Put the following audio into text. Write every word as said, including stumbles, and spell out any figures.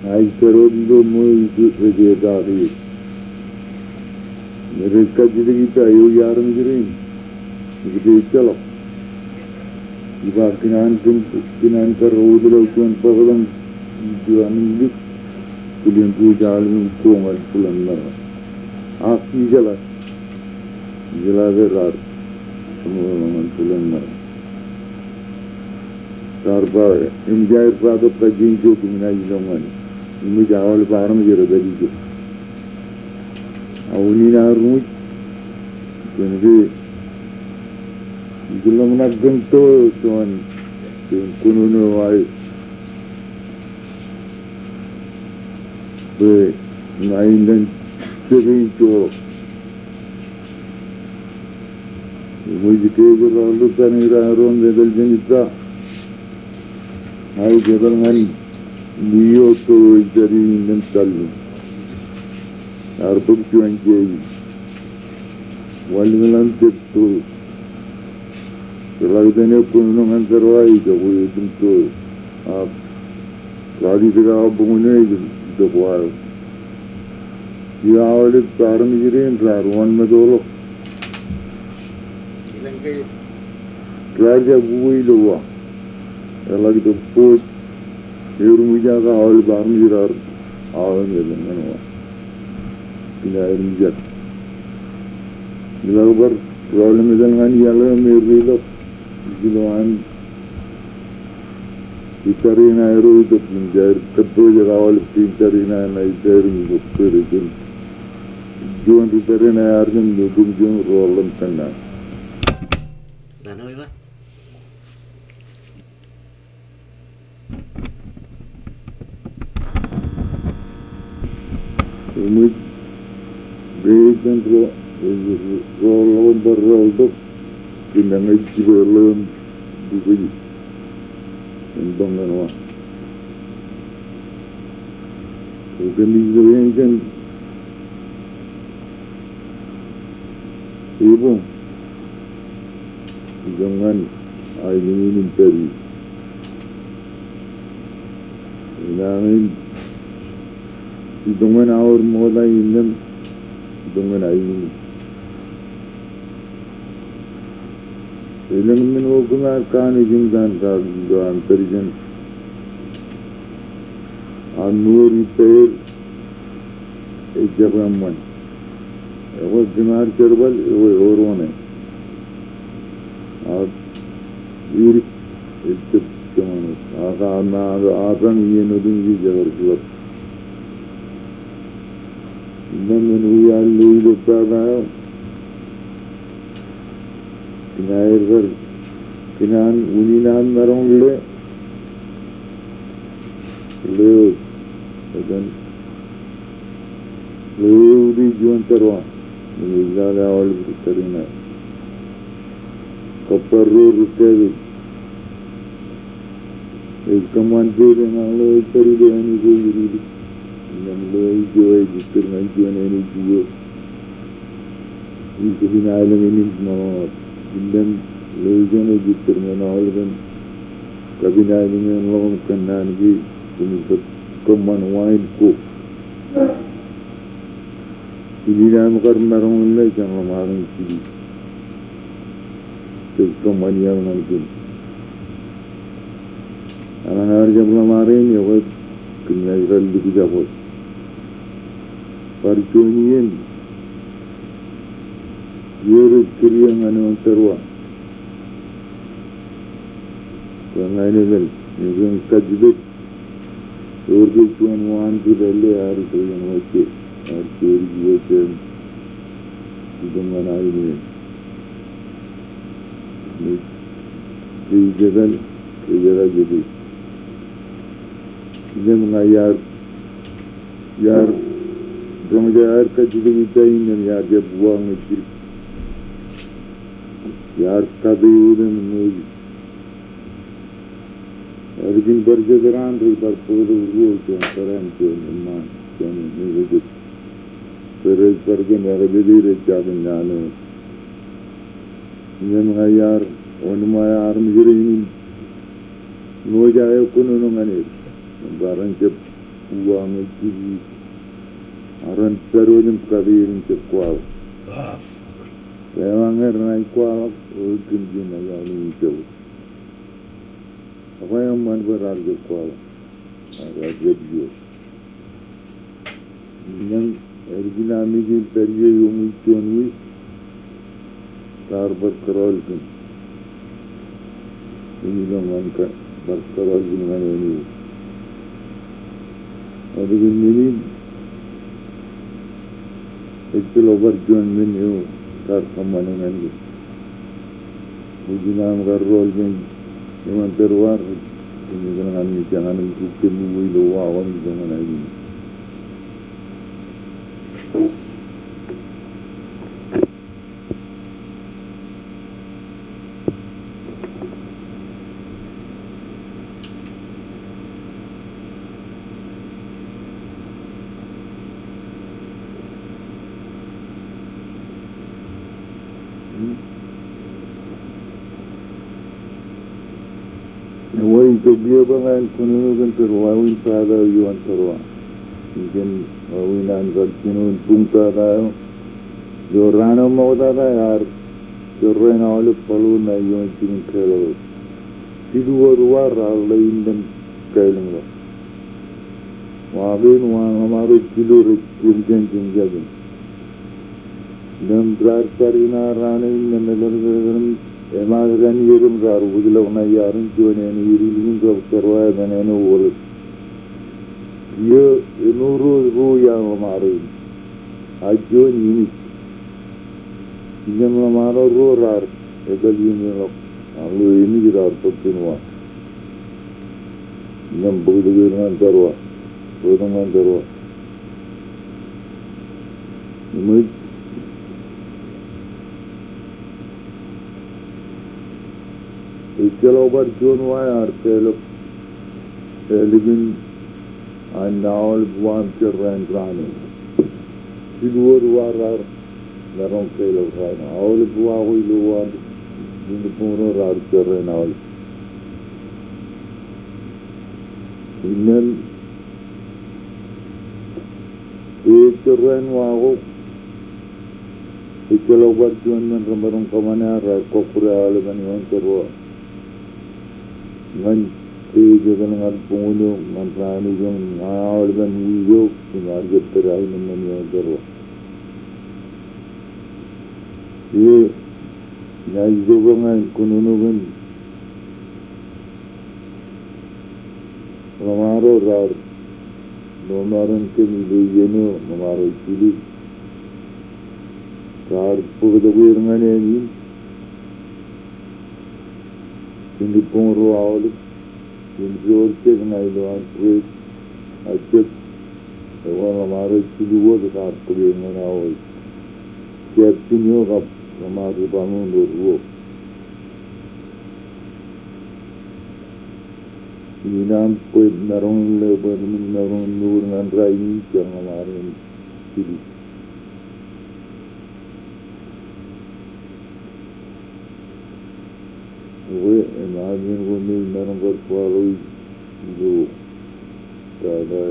Ij jar wōt ilo ṃweo ej etaak eō. Ñe rej kajjitōk ippa eo iar armej rein, ikōtejjeḷọk. Iba kōn an kōn, kōn an kar wōtlọk juon bōkḷōñ ilo aṃ lik, kile in ruj aolep im koñal bwilōñ ṇe. Ak ijeḷā, ijeḷā ke raar, im bwilōñ ṇe. Raar ba, eṃōj aer ba tok kajjien jok im naaj ilọk ñan. Eṃōj aolep armej rej pād ijo. A unin aō ruj, kōn ke ij ḷōmṇak kōn to, to an, kōn kōnono eo aer. Bwe ña in len jeke in joḷọk. Eṃōj ke ej ro ḷotak in ro metal jān ippa. Ij etal ñan ṃwiio to ej pād ie innām tallōñ. Ear bōk juon jeje. Wanlōñḷọk jet to. Jeḷak jān e kōnono ñan tōrwa ijoko etum to. Ak ralitōk aō buñūn eo ej itok wa eo. Ij aolep armej rein raar wōnṃōtḷọk. Raar jab uwe ilo wa. Eḷak tok booj. Eruṃwij ak aolep armej raar aolep etal ñan wa. Kōn aer ijak. Ilo bar ro ḷōmṇak ñan iaḷ eo me ri ḷọk. Ilo an ri tariṇae ro itok im jar kōtto jar aolep ri tariṇae ṇa jar im itok kōrā jān. Juon ri tariṇae ear jān itok im juon ro ḷōmṇak kōn an. Eṃōj, bwe ej jān ro, ro ḷọk im bar ro ḷọk, kōn ña ij jipañ ḷọk im dubōj im bōk ñan wa. Kōmij lo eṇ jān Ebōñ. Itok ñan aelōñ in im pād ie. Inañin itok ñan aor ṃokta innām itok ñan aelōñ in. Elōñ men eo kōmar kanooj im kar, kar ilo an pād jān an mour ippāer ejjab eṃṃan. Ekwe kōmar jerbal, ekwe ewōr oṇāān. Ak irik ejjab jeṃaan wōt. Ak apañ iien otemjej ekar flap. Innām men eo iar lo ilo pāpā eo. Kōn aer kar, kōn an unin an maroñ le, le, etan, le eutiej juon tōrwa, im ej lale aolep ri tariṇae. Kab bar ro ri kābej. Ej kōṃṃan peiḷ eñin ḷeo ej pād ilo āne ko ilidik. Innām ḷeo ijo ej ittōr ñan juon āne juon. Ij kōpin aelōñ in im ṃōṇōṇō. Innām ḷeo ijeṇ ej ittōr ñan aolepen kapin aelōñ in ḷọk im kōnnaan ke kōmij kōṃṃan wa in ko. Ilin am kar maroñ in ḷe jeṇ ḷōṃarein jidik. Kōj kōṃṃan iaḷ ñan kōm. Eḷaññe ear jab ḷōṃare in, ekwe kōm naaj kar likjab wōt. Bar juon iien, iiō rej kūr eō ñan eoon tōrwa. Bwe ña in etal, ñe kōn kajjitōk. Ewōr ke juon waan ri pālle ear itok jān wajje, ear juon ri wajje im itok ñan aelōñ in. Im ke ij etal, ke ij etal jete. Innām ña iar, iar roñjake aer kajjitōk ippa innām iar jab uwaak ñe jidik. Iar kate ioon ṃweo. Ālikin bar jet raan rej bar bōktok ruo, juon tōre im juon eṃṃaan, juon eṃṃaan. Bwe rej bar kōn ekpete rej jatin naan eo. Innām ña iar wōnṃae armej rein im ṃooj aō kōnono ñan er. Im bar en jab Uwañ ej jidik. Ak ren pād wōt im kate er im jab kwaḷọk. Ke ewōr ñe renaaj kwaḷọk, eo kōn jen aikuj in jab. Ak eṃṃan bwe raar jab kwaḷọk. Ak raar jab iiō. Innām ālikin am ej pād iiō ioṃwij juon wiik, raar bar kōrọọl kōm. Im ilo ñan kar bar kōrọọl kōm ñan āne. Ālikin men in, ejjeḷọk bar juon men eo raar kōṃṃane ñan kōm. Ijin aṃ kar rool jān eṃṃan tōl bar, kōmij kōṇaan ñan ijin aṃ kar kōṃṃane ñan kōm. Ewōr ijoko bwe ña en kōnono kōn tōl wāween tata eo ioon tōl wa. Im kōn wāween an kar jino in buñ tata eo. Ilo raan eo ṃoktata ear jorrāān aolep baḷuun ṇa ioon jikin Keḷọk. Jilu wōt wa raar ḷe innām kālōñḷọk. Wa kein wa ḷōṃaro jilu rej jemjein jān jān. Innām raar pād in raan eo innām elōñ elōñ elōñ im emaat kōn iien im raar wōjḷọk ṇa iaar in juon āne ilikin tōl wa im āne eo wōḷ. Kiiō āne ro ro iar ḷōṃaro in. A juon inej. Innām ḷōṃaro ro raar etal iien eo ḷọk. Ak ilo inej raar bōk kōn wa. Innām bōktok er ñan tōl wa. Bōktok ñan tōl wa. Im ej, ejjeḷọk bar juon wa ear kālōk ālikin an aolep wa im jorrāān raan eo. Jilu wōt wa raar maroñ kālōk raan eo. Aolep wa ko ilo wa, ilo boñ ro raar jorrāān aolep. Innām ej jorrāān wa ko, ejjeḷọk bar juon men remaroñ kōṃṃane, raar kọkkure aolepen ioon tōl wa. Ñan ej etal ñan boñ eo, ñan raan eo, ñan aolepen wiik eo, im ear jab pād aenōṃṃan ioon tōl wa. Ie, ña ij jokwe ña en kōnono kōn ḷōṃaro raar ḷōṃaro kōm ilo iien eo ḷōṃaro jilu. Raar bōktok er ñan āne in. Kōn boñ ro aolep. Im ri eo ej jab ña ilo an bwij. A jab. Ewi ḷōṃaro jilu wōt raar bōk er ñan aō captain eo kab ḷōṃaro ri baḷuun ro ruo. Innām bwe maroñ in ḷe bwe kōmin maroñ in mour ñan rainin jān ḷōṃaro in jilu. Ekwe, eṃṃan men ko me ij maroñ kar kwaḷọk ilo tata